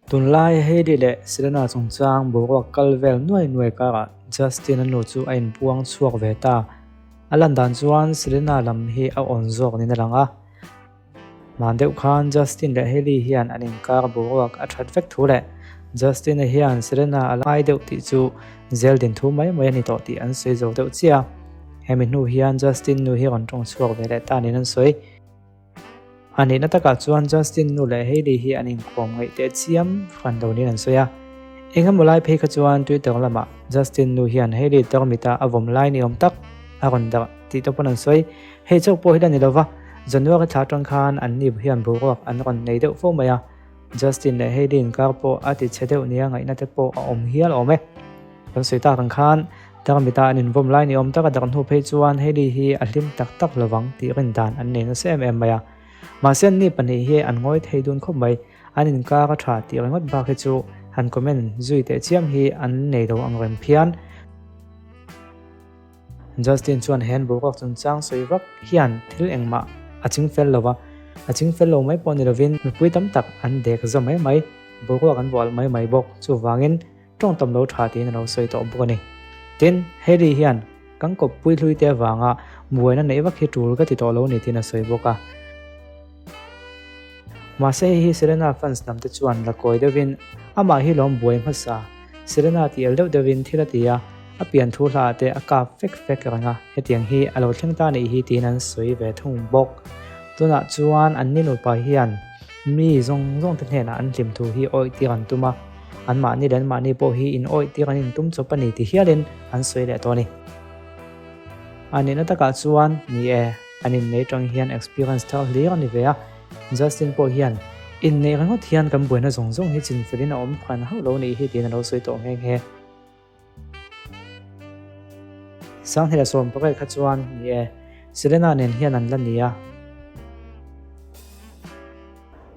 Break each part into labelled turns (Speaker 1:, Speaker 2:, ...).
Speaker 1: Tunlai Hailey leh Selena chungchang boruak kal vel nuai nuai karah Justin-a nu chu a inpuang chhuak ve ta. A lan dan chuan Selena lam hi a awn zawk niin a lang a. Hman deuh khan Justin leh Hailey hian an inkar boruak a that vek thu leh Justin-a hian Selena a la ngai deuh tih chu zel din thu mai mai a ni tawh tih an sawi zo deuh chiah a. Hemi hnu hian Justin nu hi rawn tawng chhuak ve leh ta niin an sawi. A nihna takah chuan Justin nu leh Hailey hi an inkawm ngaih teh chiam hran lo niin an sawi a. Eng emaw lai phei kha chuan Twitter lamah Justin nu hian Hailey tarmita a vawm lai ni awm tak a rawn darh tih te pawn an sawi. Hei chauh pawh hi la ni lova, January thla atang khan an ni hian boruak an rawn nei deuh fo mai a. Justin leh Hailey inkar pawh a ti chhe deuh nia ngaihna te pawh a awm hial awm e. Kan sawi tak ang khan tarmita an invawm lai ni awm taka darh hnu phei chuan Hailey hi a hlim tak tak lovang tih rin dan an nei nasa em em mai a. Mahse anni pahnih hi an ngawi thei dun khawp mai, an inkar a tha tih ringawt bak hi chu han comment zui teh chiam hi an nei lo ang reng phian. Justin chuan hen boruak chungchang sawi vak hian thil engmah a ching fel lo va, a ching fel lo mai pawh ni lovin mipui tam tak an dek za mai mai, boruak an bual mai mai bawk. Chuvangin tawng tam lo tha tiin a lo sawi tawh bawk a ni. Tin, Hailey hian kan kawppui hlui te avanga buaina neih vak hi tul ka ti tawh lo ni tiin a sawi bawk a. Mahse hei hi Selena fans lam te chuan la kawi deuhin amah hi lawm buai hmasa, Selena ti el deuh deuhin thil a ti a, a pian thu hla ah te a kap fek fek reng a, hetiang hi a lo thleng ta nih hi tiin an sawi ve thung bawk. Tunah chuan an ni nupa hian mi zawng zawng te hnenah an hlim thu hi awih tir an tum a, anmahni leh anmahni pawh hi in awih tir an intum chawp a ni ti hialin an sawi leh tawh a ni. A nihna takah chuan ni e. An inneih atang hian experience thar hlir a ni ve a, Justin pawh hian inneih ringawt hian kan buaina zawng zawng hi chinfelin a awm phan hauh lo nih hi tiin a lo sawi tawh nghe nghe. Sanghela 18 kha chuan ni e, Selena nen hian an la ni a.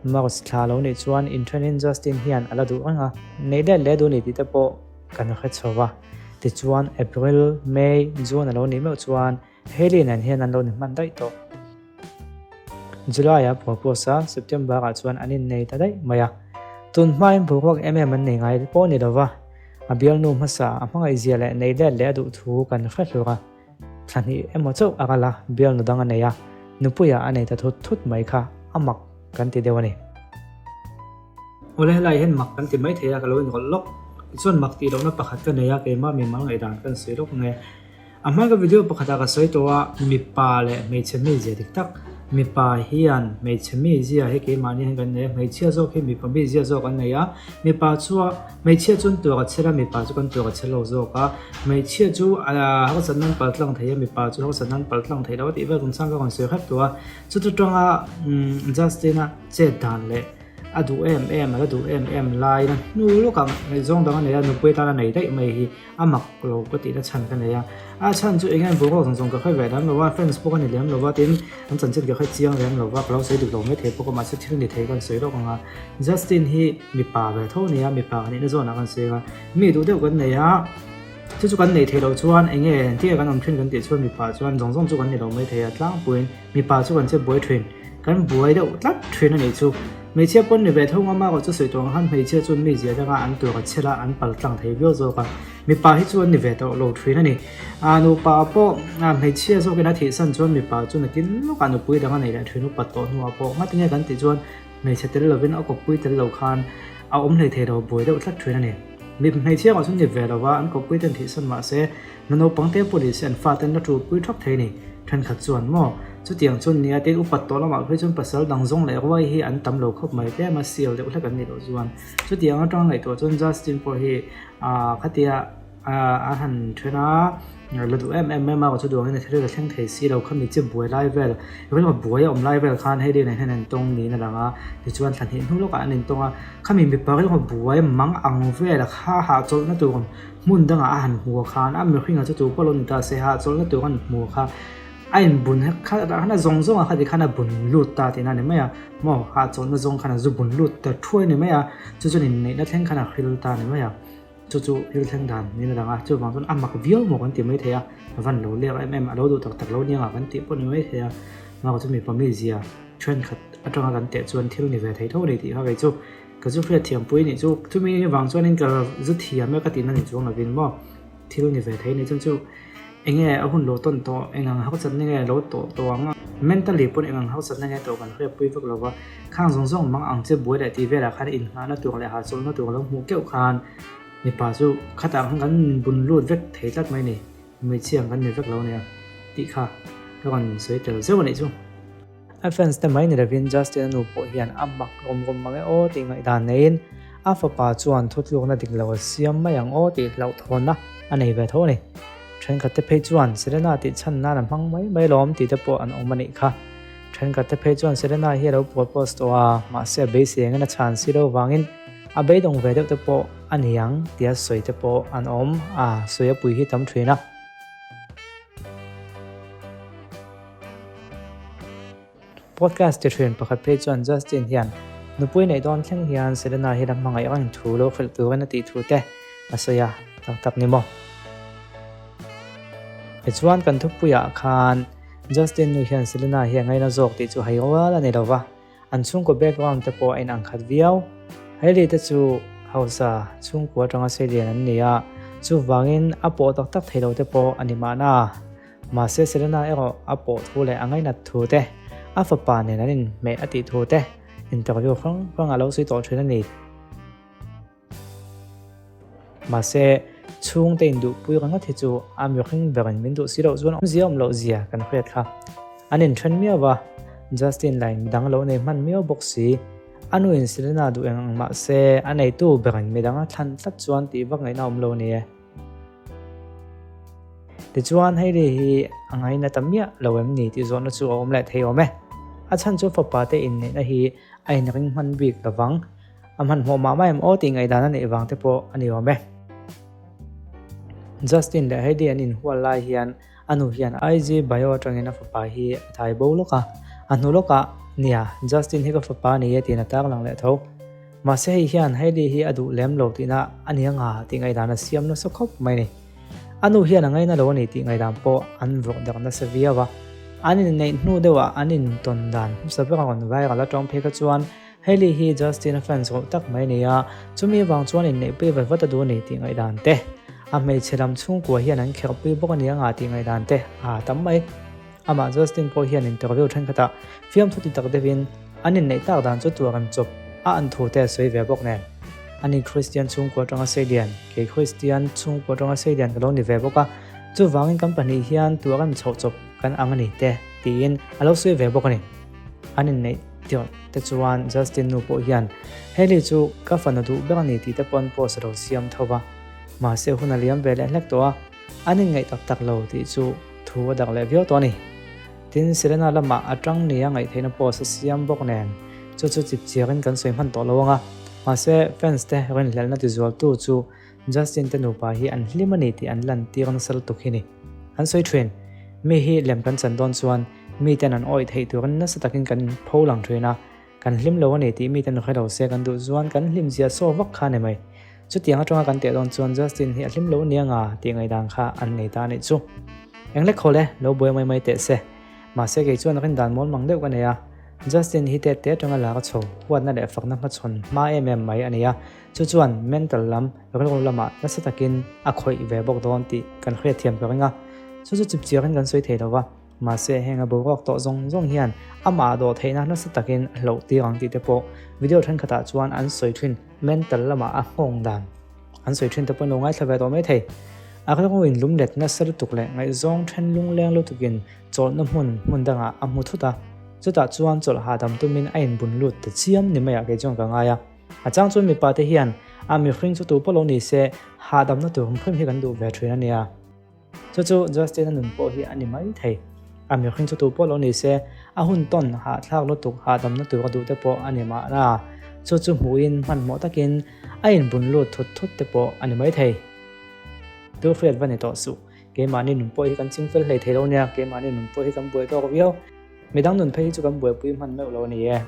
Speaker 1: March thla lo nih chuan inthenin Justin hian a la duh reng a, neih let leh duh ni tih te pawh kan hre chho va. Tichuan April, May, June a lo nih meuh chuan Hailey nen hian an lo ni hman daih tawh. July-a propose a, September-ah chuan an innei ta daih mai a. Tun hmain boruak em em an nei ngai pawh ni lova, a bialnu hmasa a hmangaihzia leh nei let leh a duh thu kan hre hlur a. Thla hnih emaw chauh a kal a, bialnu dang a nei a, nupuiah a nei ta thut thut mai kha a mak kan ti deuh a ni. Awle helai hian mak kan ti mai thei a, ka lo inrawlh lawk. Tichuan mak tih lohna pakhat ka nei a, keimah mimal ngaihdan kan sawi lawk nge. A hma ka video pakhatah ka sawi tawh a, mipa leh hmeichhe mizia dik tak, mipa hian hmeichhe mizia hi keimahni hian kan nei a, hmeichhia zawk hi mipa mizia zawk an nei a, mipa chua hmeichhia chu an tuar a chhel a, mipa chu kan tuar a chhel lo zawk a, hmeichhia chu harsatna an pal tlang thei a, mipa chu harsatna an pal tlang thei lo a tih vel chungchang ka rawn sawi hrep tawh a, chuta tanga Justin-a chet dan leh A duh em em, a la duh em em lai na hnu lawk ang ngaihzawng dang a nei a, nupui atana nei daih mai hi a mak lo ka tihna chhan ka nei a. A chhan chu eng nge boruak zawng zawng ka hre ve lem lo a, fans pawh ka ni lem lo va, tin an chanchin ka hre chiang lem lo va, ka lo sawi dik lo mai thei bawk a, mahse thil ni thei ka sawi lawk ang a. Justin hi mipa ve tho a ni a, mipa ka nihna zawnah kan sawi a, mi duh deuh kan nei a, chu chu kan neih theih loh chuan eng nge engtin nge kan awm thin kan tih chuan mipa chuan zawng zawng chu kan ni lo mai thei a, tlangpuiin mipa chu kan che buai thin. Kan buai deuh tlat thin a nih chu. Hmeichhia pawn ni ve tho ngam a, chu sawi tawh ang khan hmeichhia chuan mi zia danga an tur a chhel a, an pal tlang thei viau zawk a. Mipa hi chu an ni ve tawh lo thin a ni. A nupa pawh hmeichhia zawkin a thihsan chuan mipa chu nakin lawkah nupui dang a nei leh thin upat tawh hnuah pawh ngatinge kan tih chuan hmeichhe tel lovin a kawppui tel lo khan a awm hlei thei lo buai deuh tlat thin a ni. Mi hmeichhia erawh chu ni ve lo va, an kawppui ten thihsan mahse Na naupang te pawh ni se an fate an la tulpui thap thei a ni. Thenkhat chuan maw? Chutiang chuan nia tin upat tawh lamah phei chuan pasal dang zawng leh ruai hi an tam lo khawp mai tlem a, sial deuh hlek an nih loh chuan. Chutiang atanga ngaihtuah chuan Justin pawh hi aah khatia a han then a, la duh em em em a, chu duangin a thil a thleng thei si lo khami chi buai lai vel, rilru buai a awm lai vel khan hei nen hian an tawng niin a lang a, tichuan thla hnih hnu lawkah an intawng a, khami mipa rilru buai mang ang vel kha hahchawlhna tur Hmun dangah a han hmu khan a mihringa chu tu pawh lo ni ta se ha chawlhna tur an hmu kha a inbun kha khan a zawng zawng a khati khan a bun lut ta tihna a ni mai a maw ha chawlhna zawng khan a zu bun lut ta thuai a ni mai a chu chuan inneihna thleng khan a hril ta a ni mai a chu chu thil thleng dan niin a lang a chuvang chuan a mak viau maw kan ti mai thei a a van lo lek em em a lo duh tak tak lo nia kan tih pawh a ni mai thei a mahse chu mipa mizia thenkhat atanga kan teh chuan thil ni ve thei tho a ni tih kha kei chu. Ka zu hriat thiampui nih chu chumi vang chuanin ka zu thiam e ka tihna ni chuang lovin maw thil ni ve thei a nih chuan chu enge a hun lo tawn tawh eng ang harsatna nge lo tawh tawh ang a mentally pawn eng ang harsatna nge tawh kan hriatpui vek lova khang zawng zawng mang ang che buai leh tih velah khan innghahna tur leh hahchawlhna tur lo hmuh keuh khan mipa chu khatah khan kan bun lut vek thei tlat mai a ni hmeichhia ang kan ni vek lo ania tih kha ka rawn sawi tel zeuh a nih chu. A fans te mai ni lovin Justin-a nu pawh hian a mak rawm rawm mang e aw tih ngaihdan neiin a fapa chuan thutlukna dik lo a siam mai ang aw tih hlauhthawnna a nei ve tho a ni. Thenkhat te phei chuan Selena tih chhan nan a hmang mai mai lawm tih te pawh an awm a nih kha. Thenkhat te phei chuan Selena hi a lo propose tawh a, mahse a beisei engin a chhan si lo vangin a beidawng ve deuh te pawh a ni ang tia sawi te pawh an awm a, sawi a pui hi tam thin a. Podcast ti thin pakhat phei chuan Justin hian nupui neih dawn thleng hian Selena hi la hmangaih reng thu lo hrilh turin a tih thu te a sawi a, tak tak ni maw? Tichuan kan thupuiah khan Justin nu hian Selena hi a ngaina zawk tih chu hai rual a ni lo va, an chhungkaw background te pawh a inang khat viau. Hailey te chu hausa chhungkua atanga seilian an ni a, chuvangin a pawh tak tak thei lo te pawh a ni mahna. Mahse Selena erawh a pawh thu leh a ngainat thu te, a fapa nen an inhmeh a tih thu te interview hrang hrang a lo sawi tawh thin a ni. Mahse chhungte induhpui ringawt hi chu a mihring berin min duh si loh chuan awmzia awm loh zia kan hriat kha. An inthen miau va, Justin lain midang lo nei hman miau bawk si. A nuin Selena duh eng ang mahse a neitu berin midang a thlan tlat chuan tih vak ngaihna awm lo a ni e. Tichuan Hailey hi a ngaina ta miah lo em ni tih zawhna chu a awm leh thei awm e. A chhan chu fapa te inneihna hi a inring hman bik lovang. A hmanhmawh mah mah em aw tih ngaihdan a neih vang te pawh a ni awm e. Justin leh Hailey an inhual lai hian a nu hian IG bio atangin a fapa hi a thai bo lawk a. A hnu lawkah, Nia, Justin hi ka fapa a ni e tiin a tarlang leh tho. Mahse hei hian Hailey hi a duh lem lo tihna a ni anga tih ngaihdan a siam nasa khawp mai a ni. A nu hian a ngaina lo a ni tih ngaihdan pawh an vawrh darh nasa viau a. An inneih hnu deuhah an intawn dan hmasa ber a rawn viral atang phei kha chuan Hailey hi Justin-a fans ruh tak mai a ni a, chumi vang chuan inneihpui vat vat a duh a ni tih ngaihdan te, a hmeichhe lam chhungkua hian an kherhpui bawk a ni anga tih ngaihdan te a tam mai. Amah Justin pawh hian interview thenkhatah fiamthu ti tak deuhin an inneih tak dan chu tuar an chawp a an thu te a sawi ve bawk nen. Ani Kristian chhungkua atanga seilian, kei Kristian chhungkua atanga seilian ka lo ni ve bawk a, chuvangin kan pahnih hian tuar an chhoh chawp kan ang a ni te tiin a lo sawi ve bawk a ni. An inneih tirh te chuan Justin nu pawh hian Hailey chu ka fanu duh ber a ni tih te pawn post a lo siam tho va, mahse hun a liam ve leh hlek tawh a, An inngaih tak tak lo tih chu thu a dak leh viau tawh a ni. Tin, Selena lamah a tang nia ngaihtheihna post a siam bawk nen, chu chu chip chiakin kan sawi hman tawh lo ang a. Mahse, fans te rinhlelhna tizualtu chu Justin te nupa hi an hlim a ni tih an lantir nasa lutuk hi ni. An sawi thin, Mi hi lem kan chan dawn chuan miten an awih theih turin nasa takin kan inpho lang thin a, kan hlim lo a ni tih miten hre lo se kan duh chuan kan hlim zia saw vak kha a ni mai. Chutiang atanga kan teh dawn chuan Justin hi a hlim lo nia nga tih ngaihdan kha an nei ta a nih chu. Englek haw le, lo buai mai mai teh se. Mahse kei chuan rindan mawl mang deuh ka nei a, Justin hi tete atanga lak a chho, huatna leh fakna hmachhawn hma em em mai a ni a, chu chuan mental lam, rilru lamah nasa takin a khawih ve bawk dawn tih kan hriatthiam ka ring a, chu chu chipchiarin kan sawi thei lo va. Mahse, heng a boruak tawh zawng zawng hian amah dawh theihna nasa takin a hlauh tir ang tih te pawh video thenkhatah chuan an sawi thin. Mental lamah a nghawng dan an sawi thin te pawhin lo ngaithla ve tawh mai thei. A rilru in lum let nasa lutuk leh ngaihzawng then lungleng lutukin chawlhna hmun hmun dangah a hmu thut a, chutah chuan chawlh hahdam tumin a inbun lut ta chiam ni maiah kei chuan ka ngai a. A chang chuan mipa te hian a mihring chu tu pawh lo ni se hahdamna tur hrim hrim hi kan duh ve thin a nia. Chu chu Justin-a nun pawh hi a ni mai thei. A mihring chu tu pawh lo ni se, a hun tawn hahthlak lutuk hahdamna tur a duh te pawh a ni mahna. Chu chu hmuhin hmanhmawh takin a inbun lut thut thut te pawh a ni mai thei. Tu hriat va ni tawh suh. Keimahni nun pawh hi kan chingfel hlei thei lo nia, keimahni nun pawh hi kan buai tawk viau. Midang nun phei hi chu kan buaipui hman meuh lo a ni e.